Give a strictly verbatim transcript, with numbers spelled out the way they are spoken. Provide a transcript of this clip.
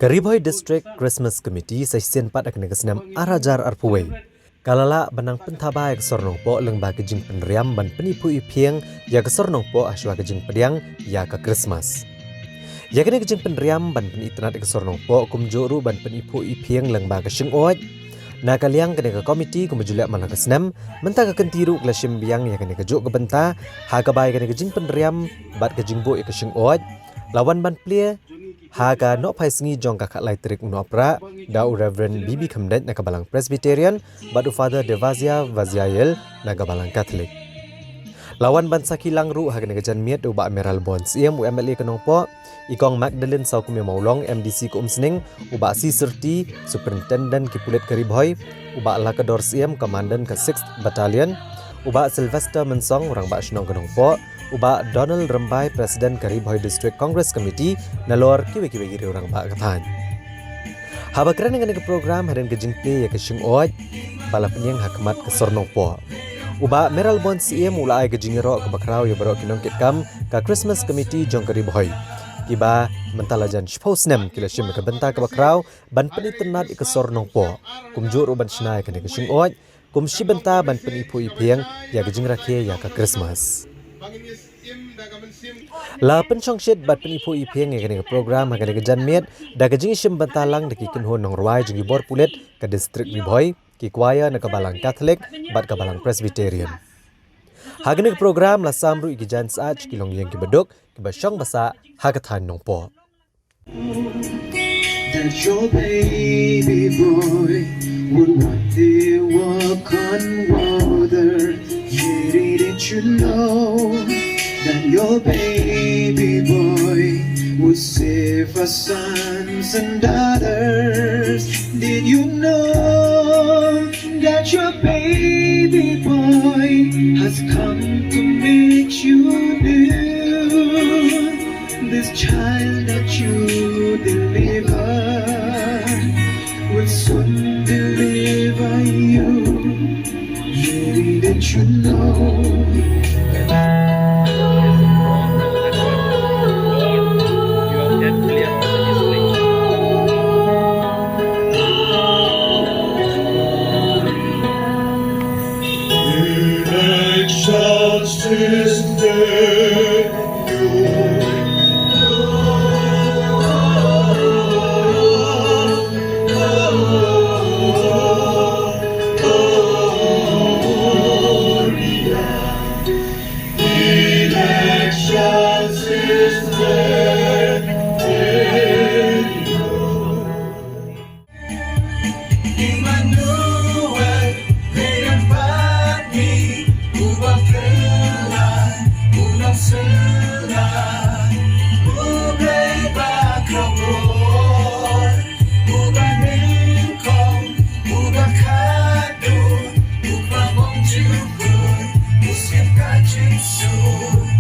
Ka Ri Bhoi District Christmas Committee sa shisien pat ha kane ka snem ar hajar arphew wei ka la lah ban nang pynthabai ïa ka sor Nongpoh lyngba ka jingpynriam ban pyniphuh iphieng ïa ka sor Nongpoh hashwa ka jingpdiang ïa ka Christmas. Ïa kane ka jingpynriam ban pynitynnad ïa ka sor Nongpoh kumjuh ruh ban pyniphuh iphieng lyngba ka shingoid, na ka liang kane ka komiti kumba ju leh man la ka snem, mynta ka kynti ruh ka la shim biang ïa kane kajuh ka bynta ha kaba ïa kane ka jingpynriam bad ka jingbuh ïa ka shingoid la wan ban plie ha ka nohphai sngi jong ka khatlai tarik u Nohprah da u Reverend B B Khymdeit na ka Balang Presbyterian bad u Father Devazia Vaziael na ka Balang Catholic. La wan ban sakhi lang ruh ha kane ka janmiet u Bah Mayralborn Syiem, u M L A ka Nongpoh, i Kong Magdalene Sawkmie Mawlong, M D C ka Umsning, u Bah C Syrti, Superintendent ki Pulit ka Ri Bhoi, u Bah Lakador Syiem, Commandant ka Sixth Battalion, u Bah Sylvester Mynsong, Rangbah Shnong ka Nongpoh, u Bah Donald Rymbai, President ka Ri Bhoi District Congress Committee, nalor kiwei kiwei ki rangbah ka thaiñ. Haba kren ïa kane ka program hadien ka jingplie ïa ka shingoid ba la pynïeng ha khmat ka sor Nongpoh, u Bah Mayralborn Syiem u la ai ka jingïaroh kaba khraw ïa baroh ki nongkitkam ka Christmas Committee jong ka Ri Bhoi, kiba mynta la jan shiphew snem ki la shim ïa ka bynta kaba khraw ban pynitynnad ïa ka sor Nongpoh, kumjuh ruh ban shna ïa kane ka shingoid kum shi bynta ban pyniphuh iphieng ïa ka jingrakhe ïa ka Christmas. La pynshongshit bad pyniphuh iphieng ïa kane ka program ha kane ka janmiet da ka jingïashim bynta lang da ki kynhun nongrwai jong ki bor pulit ka district Ri Bhoi, ki choir na ka Balang Catholic bad ka Balang Presbyterian. Ha kane ka program la sam ruh ïa ki jaiñ sah ki longïing kiba duk kiba shong ba sah ha ka thaiñ Nongpoh. That your baby boy would one day walk on water. Little did you know that your baby boy would save our sons and daughters. Did you know that your baby boy has come to meet you new? This child that you deliver will soon deliver you. Little did you know. Elections this day. Emmanuel, Ray and Barney, uba pela, uba sela, uba bakabor, uba nyngkong, uba khadduh, uba bymjukut, u Syiem ka jingsuk.